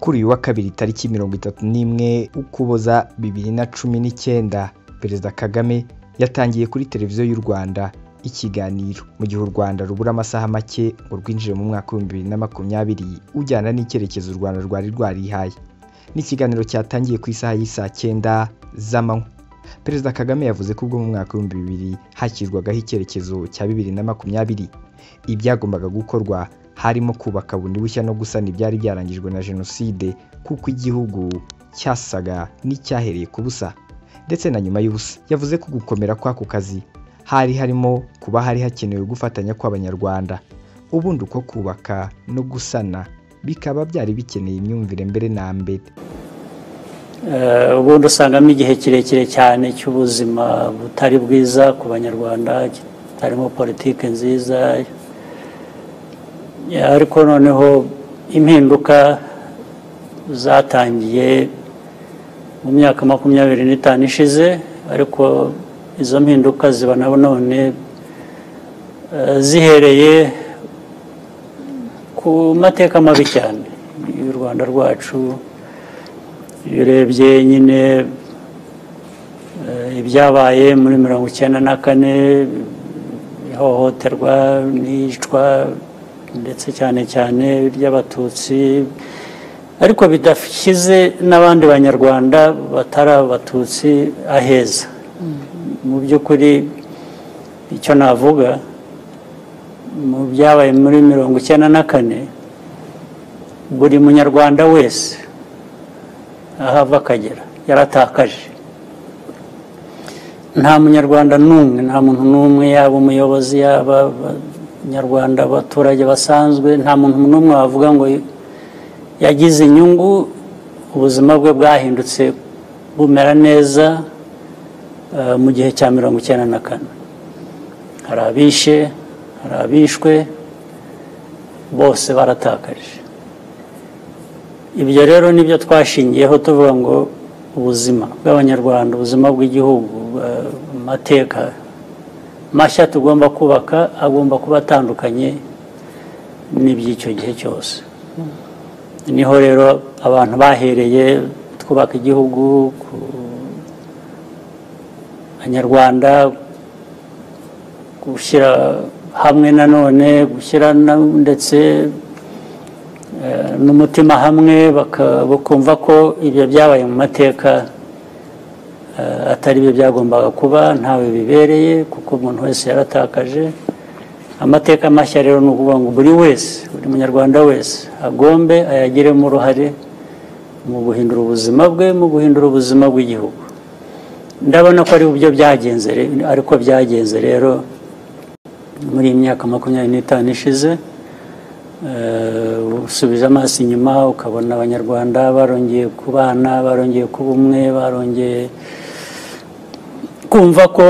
Kuri uyu wa kabiri tariki 31 Ukuboza 2019, Perezida Kagame yatangiye kuri televiziyo y'u Rwanda ikiganiro mu gihe u Rwanda rubura amasaha make ngo rwinjire mu mwaka wa 2020 ujyana n'icyerekezo u Rwanda rwari rwarihaye. Ni ikiganiro cyatangiye ku isaha y'isaa 9 z'amanywa. Perezida Kagame yavuze ko ubwo mu mwaka wa 2000 hashyirwagaho icyerekezo cya 2020 ibyagombaga gukorwa harimo kubaka bundi bushya no gusana ibyari byarangijwe na jenoside, kuko igihugu cyasaga n'icyahereye ku busa ndetse na nyuma y'ubusa. Yavuze ko gukomera kw'ako kazi hari harimo kuba hari hakenewe gufatanya kw'Abanyarwanda, ubundi uko kubaka no gusana bikaba byari bikeneye imyumvire mbere na mbere. Ubundi usangamo igihe kirekire cyane cy'ubuzima butari bwiza ku Banyarwanda, kitarimo politike nziza, ariko noneho impinduka zatangiye mu myaka 25 ishize, ariko izo mpinduka ziba na none zihereye ku mateka mabi cyane y'u Rwanda rwacu. Iyo urebye nyine ibyabaye muri 94, ihohoterwa n'iyicwa ndetse cyane cyane ry'Abatutsi, ariko bidashyize n'abandi Banyarwanda batari Abatutsi aheza. Mu by'ukuri icyo navuga mu byabaye muri 94, buri Munyarwanda wese aho ava akagera yaratakaje. Nta Munyarwanda n'umwe, nta muntu n'umwe, yaba umuyobozi, yaba Abanyarwanda abaturage basanzwe, nta muntu n'umwe wavuga ngo yagize inyungu, ubuzima bwe bwahindutse bumera neza mu gihe cya 94. Hari abishe, hari abishwe, bose baratakaje. Ibyo rero nibyo twashingiyeho tuvuga ngo ubuzima bw'Abanyarwanda, ubuzima bw'igihugu, amateka mashya tugomba kubaka agomba kuba atandukanye n'iby'icyo gihe cyose. Niho rero abantu bahereye twubaka igihugu, Abanyarwanda gushyira hamwe nanone, gushyira ndetse n'umutima hamwe, bakumva ko ibyo byabaye mu mateka atari byo byagombaga kuba, ntawe bibereye, kuko umuntu wese yaratakaje. Amateka mashya rero ni ukuvuga ngo buri wese, buri Munyarwanda wese agombe ayagiremo uruhare mu guhindura ubuzima bwe, mu guhindura ubuzima bw'igihugu. Ndabona ko ari byo byagenze, ariko byagenze rero muri iyi myaka 25 ishize. Usubije amaso inyuma ukabona Abanyarwanda barongeye kubana, barongeye kuba umwe, barongeye kumva ko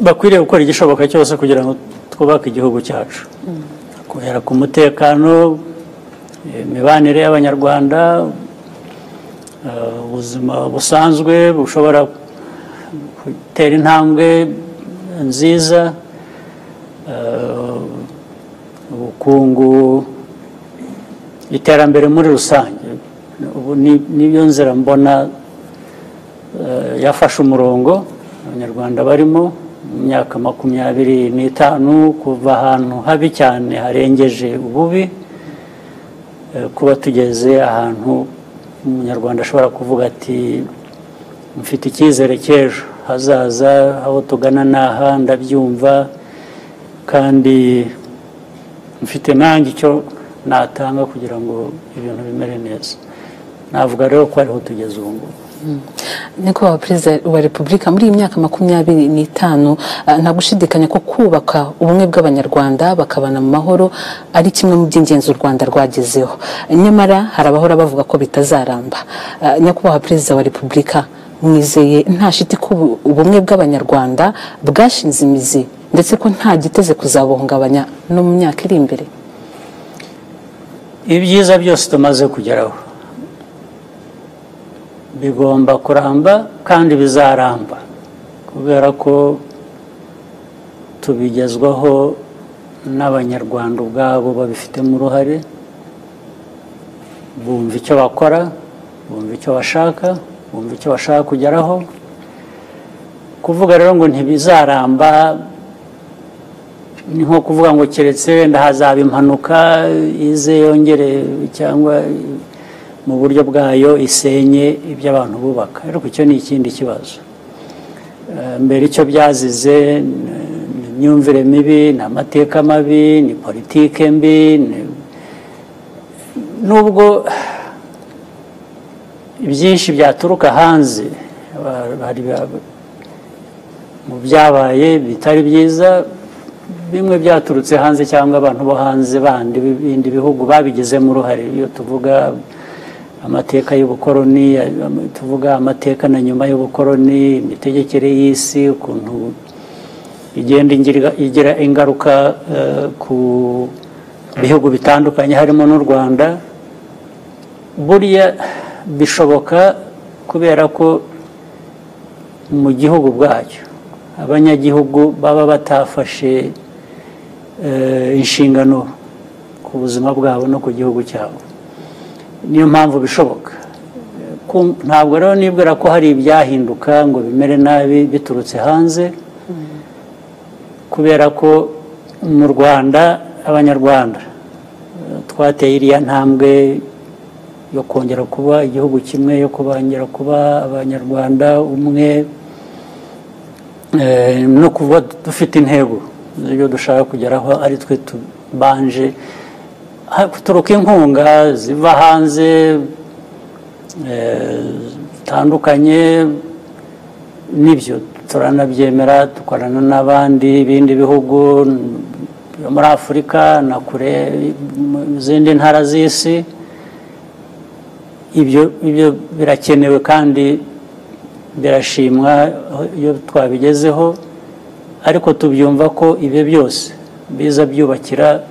bakwiriye gukora igishoboka cyose kugira ngo twubake igihugu cyacu, guhera ku mutekano, imibanire y'Abanyarwanda, ubuzima busanzwe bushobora gutera intambwe nziza, ubukungu, iterambere muri rusange. Ubu niyo nzira mbona yafashe umurongo Abanyarwanda barimo mu myaka 25, kuva ahantu habi cyane harengeje ububi, kuba tugeze ahantu Umunyarwanda ashobora kuvuga ati mfite icyizere cy'ejo hazaza, aho tugana n'aha ndabyumva, kandi mfite nanjye icyo natanga kugira ngo ibintu bimere neza. Navuga rero ko ariho tugeze ubu ngubu. Nyakubahwa Perezida wa Repubulika, muri iyi myaka 25 nta gushidikanya ko kubaka ubumwe bw'Abanyarwanda bakabana mu mahoro ari kimwe mu by'ingenzi u Rwanda rwagezeho. Nyamara hari abahora bavuga ko bitazaramba. Nyakubahwa Perezida wa Repubulika, mwizeye nta shiti ko ubumwe bw'Abanyarwanda bwashinze imizi, ndetse ko nta giteze kuzabuhungabanya no mu myaka iri imbere? Ibyiza byose tumaze kugeraho bigomba kuramba kandi bizaramba, kubera ko tubigezwaho n'Abanyarwanda ubwabo babifitemo uruhare. Bumva icyo bakora, bumva icyo bashaka, bumva icyo bashaka kugeraho. Kuvuga rero ngo ntibizaramba ni nko kuvuga ngo keretse wenda hazaba impanuka ize yongere cyangwa mu buryo bwayo isenye ibyo abantu bubaka, ariko icyo ni ikindi kibazo. Mbere icyo byazize ni imyumvire mibi, ni amateka mabi, ni politike mbi, nubwo byinshi byaturuka hanze mu byabaye bitari byiza, bimwe byaturutse hanze cyangwa abantu bo hanze bandi bindi bihugu babigizemo uruhare. Iyo tuvuga amateka y'ubukoroni, tuvuga amateka na nyuma y'ubukoroni, imitegekere y'isi ukuntu igenda igira ingaruka ku bihugu bitandukanye harimo n'u Rwanda, buriya bishoboka kubera ko mu gihugu bwacyo abanyagihugu baba batafashe inshingano ku buzima bwabo no ku gihugu cyabo. Niyo mpamvu bishoboka. Ntabwo rero nibwira ko hari ibyahinduka ngo bimere nabi biturutse hanze, kubera ko mu Rwanda abanyarwanda twateye iriya ntambwe yo kongera kuba igihugu kimwe, yo kongera kuba abanyarwanda umwe, no kuba dufite intego z'ibyo dushaka kugeraho ari twe tubanje. Guturuka inkunga ziva hanze zitandukanye nibyo turanabyemera, dukorana n'abandi bindi bihugu muri Afurika na kure mu zindi ntara z'isi. Ibyo birakenewe kandi birashimwa iyo twabigezeho, ariko tubyumva ko ibyo byose biza byubakira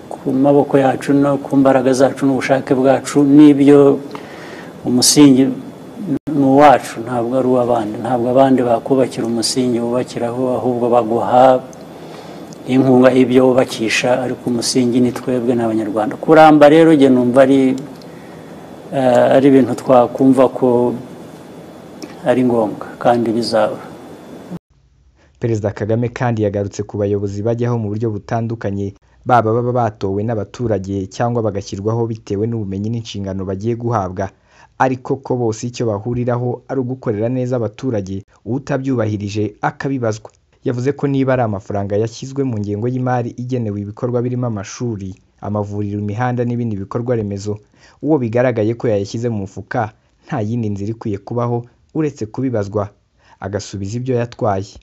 ku maboko yacu no ku mbaraga zacu n'ubushake bwacu, n'ibyo umusingi ni uwacu, ntabwo ari uw'abandi. Ntabwo abandi bakubakira umusingi wubakiraho, ahubwo baguha inkunga y'ibyo wubakisha, ariko umusingi ni twebwe n'abanyarwanda. Kuramba rero njye numva ari ibintu twakumva ko ari ngombwa kandi bizaba. Perezida Kagame kandi yagarutse ku bayobozi bajyaho mu buryo butandukanye, baba baba batowe n'abaturage cyangwa bagashyirwaho bitewe n'ubumenyi n'inshingano bagiye guhabwa, ariko ko bose icyo bahuriraho ari ugukorera neza abaturage, utabyubahirije akabibazwa. Yavuze ko niba ari amafaranga yashyizwe mu ngengo y'imari igenewe ibikorwa birimo amashuri, amavuriro, imihanda n'ibindi bikorwa remezo, uwo bigaragaye ko yayashyize mu mufuka nta yindi nzira ikwiye kubaho uretse kubibazwa agasubiza ibyo yatwaye.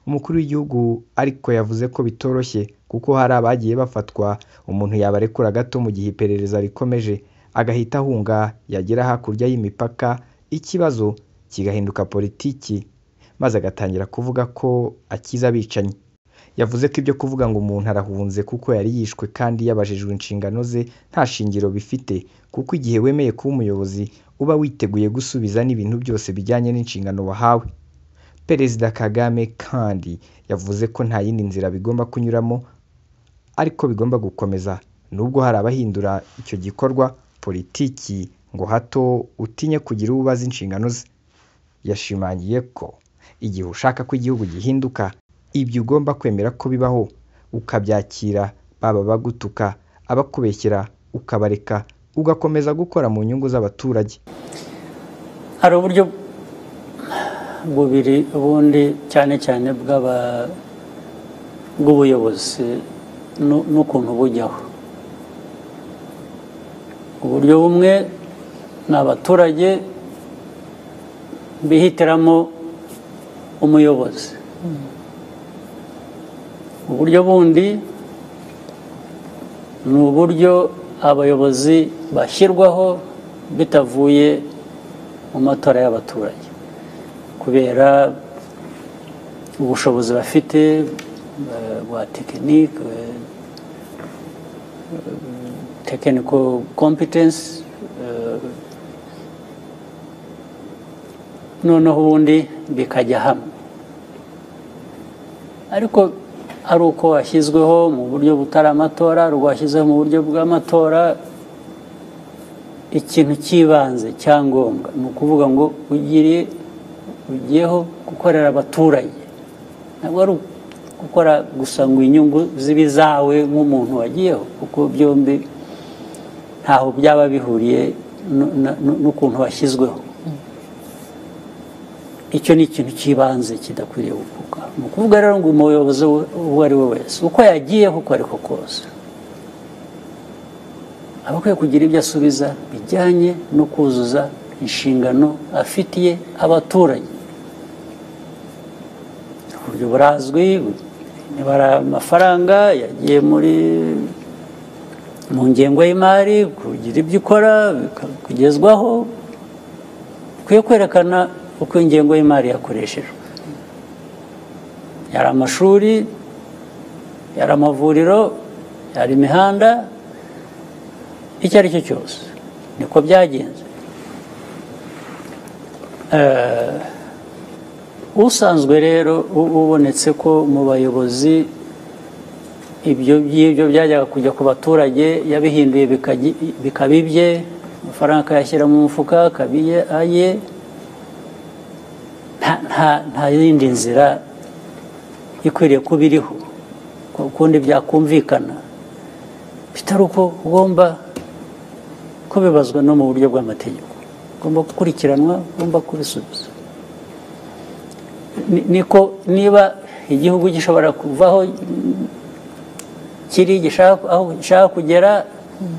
Umukuru w'igihugu ariko yavuze ko bitoroshye kuko hari abagiye bafatwa, umuntu yabarekura gato mu gihe iperereza rikomeje agahita ahunga, yagera hakurya y'imipaka ikibazo kigahinduka politiki, maze agatangira kuvuga ko akiza abicanyi. Yavuze ko ibyo kuvuga ngo umuntu arahunze kuko yari yishwe kandi yabajijwe inshingano ze nta shingiro bifite, kuko igihe wemeye kuba umuyobozi uba witeguye gusubiza n'ibintu byose bijyanye n'inshingano wahawe. Perezida Kagame kandi yavuze ko nta yindi nzira bigomba kunyuramo, ariko bigomba gukomeza nubwo hari abahindura icyo gikorwa politiki ngo hato utinye kugira uwo ubaza inshingano ze. Yashimangiye ko igihe ushaka ko igihugu gihinduka, ibyo ugomba kwemera ko bibaho, ukabyakira, baba bagutuka, abakubeshyera ukabareka, ugakomeza gukora mu nyungu z'abaturage. Hari uburyo bubiri ubundi cyane cyane bw'ubuyobozi n'ukuntu bujyaho. Uburyo bumwe ni abaturage bihitiramo umuyobozi. Uburyo bundi ni uburyo abayobozi bashyirwaho bitavuye mu matora y'abaturage, kubera ubushobozi bafite bwa tekinike, technical competence, noneho ubundi bikajya hamwe. Ariko ari uko washyizweho mu buryo butari amatora, ari uko washyizweho mu buryo bw'amatora, Ikintu cy'ibanze cyangombwa ni ukuvuga ngo ugiyeho gukorera abaturage, ntabwo ari gukora gusa ngo inyungu zibizawe nk'umuntu wagiyeho, kuko byombi ntaho byaba bihuriye n'ukuntu washyizweho. Icyo ni ikintu cy'ibanze kidakwiriye gukuka. Ni ukuvuga rero ngo umuyobozi uwo ari we wese uko yagiyeho uko ariko kose aba akwiye kugira ibyo asubiza bijyanye no kuzuza inshingano afitiye abaturage. Uburyo burazwi, niba ari amafaranga yagiye mu ngengo y'imari kugira ibyo ukora bikakugezwaho, ukwiye kwerekana uko ingengo y'imari yakoreshejwe. Yari amashuri, yari amavuriro, yari imihanda, icyo ari cyo cyose niko byagenze. Usanzwe rero ubonetse ko mu bayobozi ibyo by'ibyo byajyaga kujya ku baturage yabihinduye bikaba ibye, amafaranga akayashyira mu mufuka akabiye aye, nta yindi nzira ikwiriye kuba iriho ukundi byakumvikana bitari uko ugomba kubibazwa no mu buryo bw'amategeko, ugomba gukurikiranwa, ugomba kubisubiza. Niko niba igihugu gishobora kuvaho kiri aho gishaka kugera,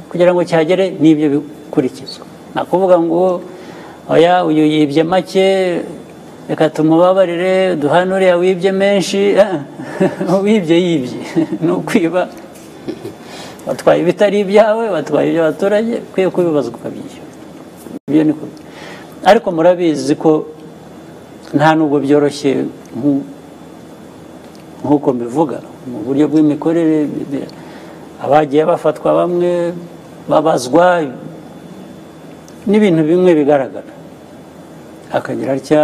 kugira ngo cyagere n'ibyo bikurikizwa. Nakuvuga ngo oya uyu yibye make reka tumubabarire duhane uriya wibye menshi. Wibye yibye ni ukwiba, batwaye ibitari ibyawe, batwaye iby'abaturage, ukwiye kubibazwa ukabyishyura. Ibyo niko. Ariko murabizi ko nta nubwo byoroshye nk'uko mbivuga mu buryo bw'imikorere. Abagiye bafatwa bamwe babazwa n'ibintu bimwe bigaragara, akagira atya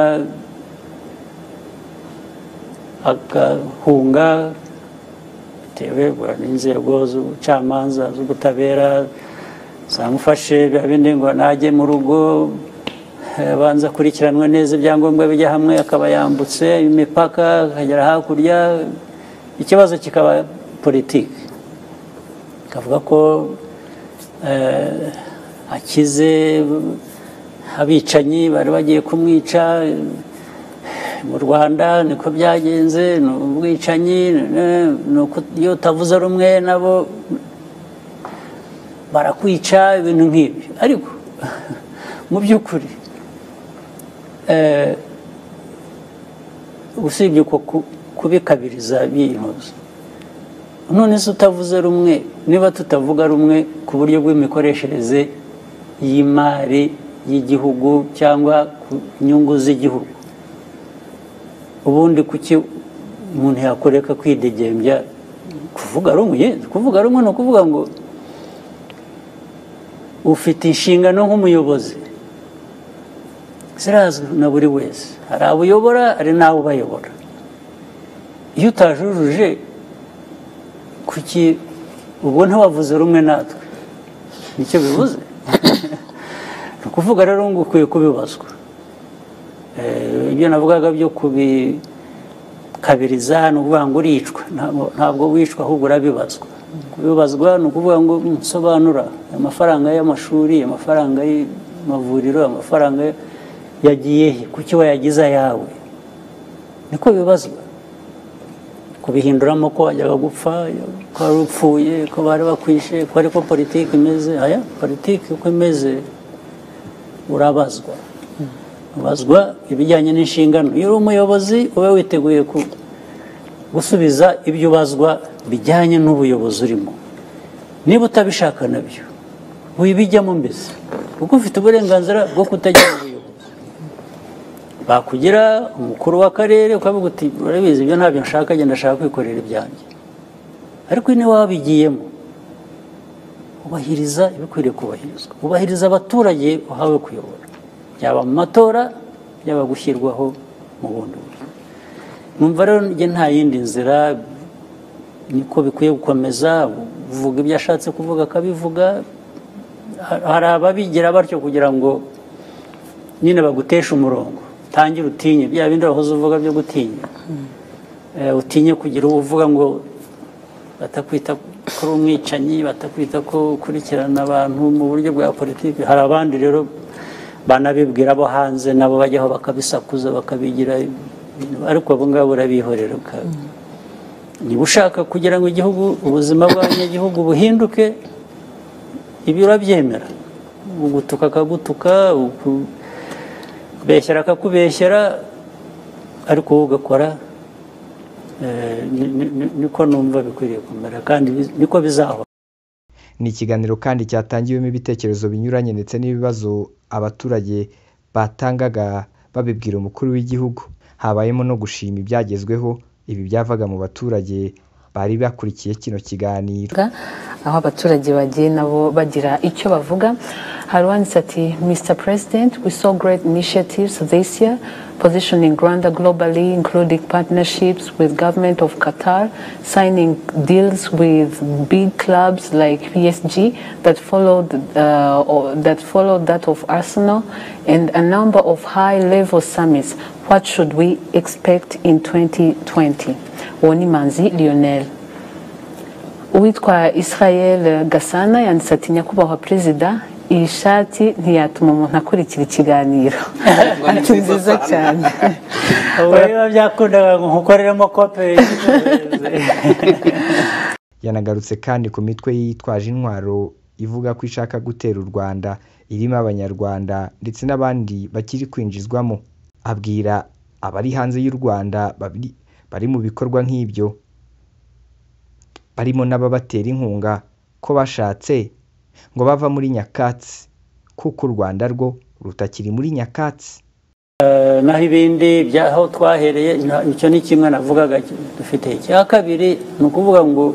agahunga bitewe n'inzego z'ubucamanza z'ubutabera zamufashe, biba bindi ngo najye mu rugo abanza akurikiranwe neza ibyangombwa bijya hamwe, akaba yambutse imipaka akagera hakurya, ikibazo kikaba politiki, kavuga ko akize abicanyi bari bagiye kumwica mu Rwanda, niko byagenze, ni ubwicanyi, iyo utavuze rumwe nabo barakwica, ibintu nk'ibyo. Ariko mu by'ukuri usibye uko kubikabiriza bintuza, none se utavuze rumwe, niba tutavuga rumwe ku buryo bw'imikoreshereze y'imari y'igihugu cyangwa ku nyungu z'igihugu, ubundi kuki umuntu yakoreka kwidegembya kuvuga rumwe? Kuvuga rumwe ni ukuvuga ngo ufite inshingano nk'umuyobozi zirazwi na buri wese, hari abo uyobora hari n'abo ubayobora. Iyo utajujuje kuki ubwo ntiwavuze rumwe natwe? Nicyo bivuze. Ni ukuvuga rero ngo ukwiye kubibazwa. Ibyo navugaga byo kubikabiriza ni ukuvuga ngo uricwa, ntabwo wicwa ahubwo urabibazwa. Kubibazwa ni ukuvuga ngo nsobanura amafaranga y'amashuri, amafaranga y'amavuriro, amafaranga yagiye he, kuki wayagize ayawe? Niko bibazwa. Kubihinduramo ko wajyaga gupfa, ko wari upfuye, ko bari bakwishe, ko ariko politiki imeze. Aya politiki uko imeze urabazwa, ubazwa ibijyanye n'inshingano. Iyo uri umuyobozi ube witeguye gusubiza ibyo ubazwa bijyanye n'ubuyobozi urimo. Niba utabishaka nabyo wibijyamo mbese, kuko ufite uburenganzira bwo kutagira ubuyobozi. Bakugira umukuru w'akarere ukavuga uti urabizi ibyo ntabyo nshaka, genda ndashaka kwikorera ibyanjye. Ariko niba wabigiyemo ubahiriza ibikwiriye kubahirizwa, ubahiriza abaturage uhawe kuyobora, byaba mu matora, byaba gushyirwaho mu bundi buryo. Numva rero njye nta yindi nzira, niko bikwiye gukomeza. Uvuga ibyo ashatse kuvuga akabivuga, Hari ababigira batyo kugira ngo nyine baguteshe umurongo, tangire utinye bya bindi wahoze uvuga byo gutinya. Utinye kugira uvuga ngo batakwita ko umwicanyi, batakwita ko ukurikirana abantu mu buryo bwa politiki. Hari abandi rero banabibwira abo hanze, nabo bajyaho bakabisakuza bakabigira, ariko abo ngabo urabihorera. Niba ushaka kugira ngo igihugu, ubuzima bw'abanyagihugu buhinduke, ibi urabyemera. Ugutuka akagutuka, ukubeshyera akakubeshyera, ariko wowe ugakora. Niko numva bikwiriye kumera kandi niko bizahora. Ni ikiganiro kandi cyatangiwemo ibitekerezo binyuranye ndetse n'ibibazo abaturage batangaga babibwira umukuru w'igihugu. Habayemo no gushima ibyagezweho, ibi byavaga mu baturage bari bakurikiye kino kiganiro. Aho abaturage bagiye nabo bagira icyo bavuga. Hari uwanditse ati: "Mr President, we saw great initiatives this year positioning Rwanda globally, including partnerships with government of Qatar, signing deals with big clubs like PSG that followed that of Arsenal, and a number of high-level summits. What should we expect in 2020?" Uwo ni Manzi Lionel. Uwitwa Israel Gasana yanditse ati: "Nyakubahwa Perezida, iyi shati ntiyatuma umuntu akurikira ikiganiro." Ati nziza cyane. Ubwo biba byakundaga ngo nkukoreremo kope. Yanagarutse kandi ku mitwe yitwaje intwaro ivuga ko ishaka gutera u Rwanda, irimo Abanyarwanda ndetse n'abandi bakiri kwinjizwamo. Abwira abari hanze y'u Rwanda bari mu bikorwa nk'ibyo, barimo n'ababatera inkunga, ko bashatse ngo bava muri nyakatsi, kuko u Rwanda rwo rutakiri muri nyakatsi. Naho ibindi by'aho twahereye, icyo ni kimwe navugaga dufite. Icya kabiri ni ukuvuga ngo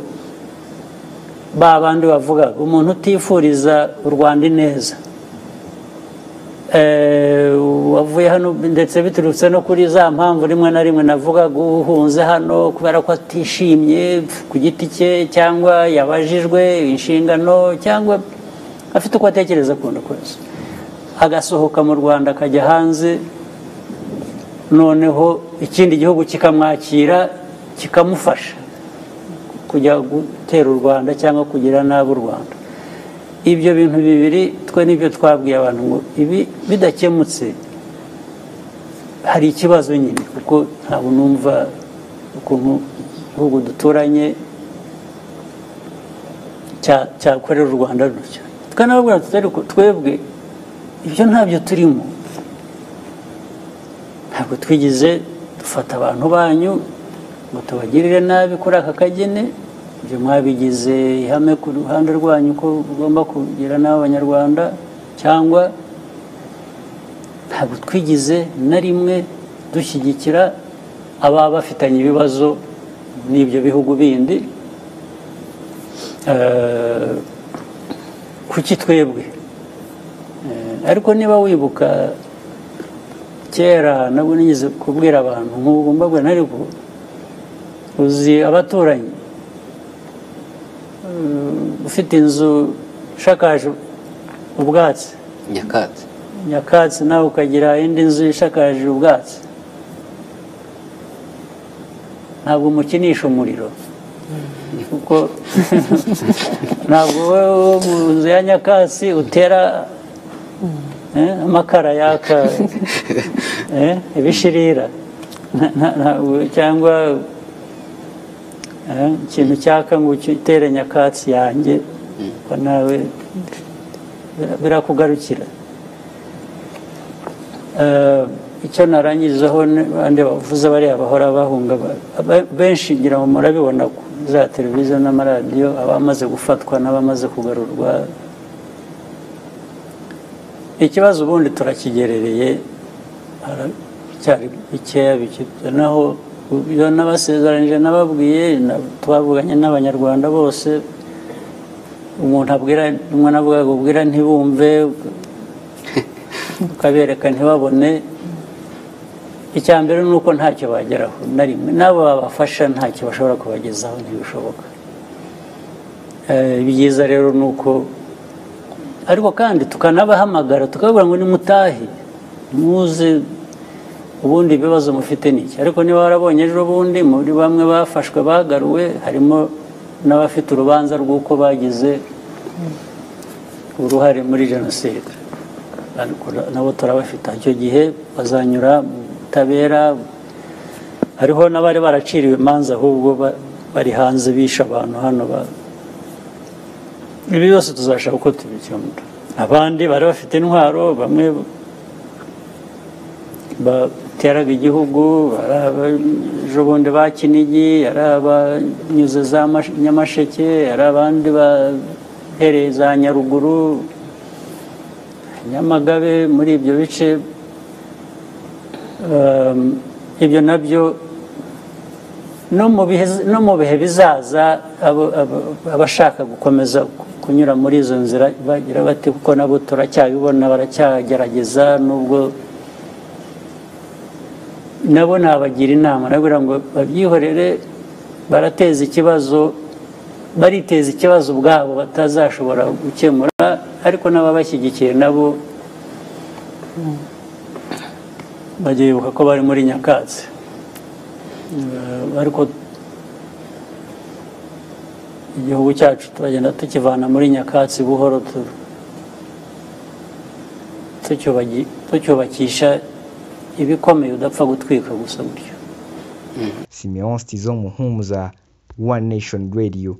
ba bandi bavuga umuntu utifuriza u Rwanda ineza, wavuye hano, ndetse biturutse no kuri za mpamvu rimwe na rimwe navugaga, uhunze hano kubera ko atishimye ku giti cye, cyangwa yabajijwe inshingano, cyangwa afite uko atekereza akunda kose, agasohoka mu Rwanda akajya hanze, noneho ikindi gihugu kikamwakira kikamufasha kujya gutera u Rwanda cyangwa kugira nabi u Rwanda. Ibyo bintu bibiri twe nibyo twabwiye abantu ngo ibi bidakemutse hari ikibazo nyine, kuko ntabwo numva ukuntu igihugu duturanye cyakorera u Rwanda rutyo. Twanababwira tutari twebwe ibyo ntabyo turimo, ntabwo twigeze dufata abantu banyu ngo tubagirire nabi kuri aka kagene. Ibyo mwabigize ihame ku ruhande rwanyu ko ugomba kugira n'Abanyarwanda, cyangwa ntabwo twigize na rimwe dushyigikira ababa bafitanye ibibazo n'ibyo bihugu bindi. Kuki twebwe? Ariko niba wibuka kera nabwo nigeze kubwira abantu nk'ubu mbabwira, ariko uzi abaturanyi, ufite inzu ishakaje ubwatsi nyakatsi, nawe ukagira indi nzu ishakaje ubwatsi, ntabwo umukinisha umuriro, kuko ntabwo wowe mu nzu ya nyakatsi utera amakara yaka ibishirira cyangwa ikintu cyaka ngo utere nyakatsi yanjye, ko nawe birakugarukira. Icyo narangirizaho, abandi bavuze bariya bahora bahunga benshi, ngira ngo murabibona za televiziyo n'amaradiyo, abamaze gufatwa n'abamaze kugarurwa. Ikibazo ubundi turakigerereye, haracyari bikeya bikibyo. Naho ibyo nabasezeranyije nababwiye, twavuganye n'Abanyarwanda bose, umuntu abwira umwe navuga ubwira ntibumve, ukabereka ntibabone. Icya mbere ni uko ntacyo bageraho na rimwe, n'abo babafasha ntacyo bashobora kubagezaho, ntibishoboka. Ibyiza rero ni uko Ariko kandi tukanabahamagara tukababwira ngo nimutahe, muze, ubundi ibibazo mufite ni iki. Ariko niba warabonye ejo bundi muri bamwe bafashwe bagaruwe, harimo n'abafite urubanza rw'uko bagize uruhare muri jenoside, nabo turabafite. Icyo gihe bazanyura mu butabera. Hariho n'abari baraciriwe imanza ahubwo bari hanze bishe abantu hano. Ibi byose tuzashaka uko tubikemura. Abandi bari bafite intwaro, bamwe bateraga igihugu, ari ejo bundi ba Kinigi, ari abanyuze za Nyamasheke, ari abandi bahereye za Nyaruguru, Nyamagabe, muri ibyo bice. Ibyo nabyo no mu bihe bizaza, abashaka gukomeza kunyura muri izo nzira bagira bati kuko nabo turacyabibona, baracyagerageza. Nubwo nabo nabagira inama, nabwira ngo babyihorere, barateza ikibazo, bariteza ikibazo ubwabo batazashobora gukemura. Ariko n'ababashyigikiye nabo bajya bibuka ko bari muri nyakatsi. Ariko igihugu cyacu turagenda tukivana muri nyakatsi buhoro, tucyubakisha ibikomeye udapfa gutwika gusa gutyo. Simeon Stizo Muhumuza, One Nation Radio.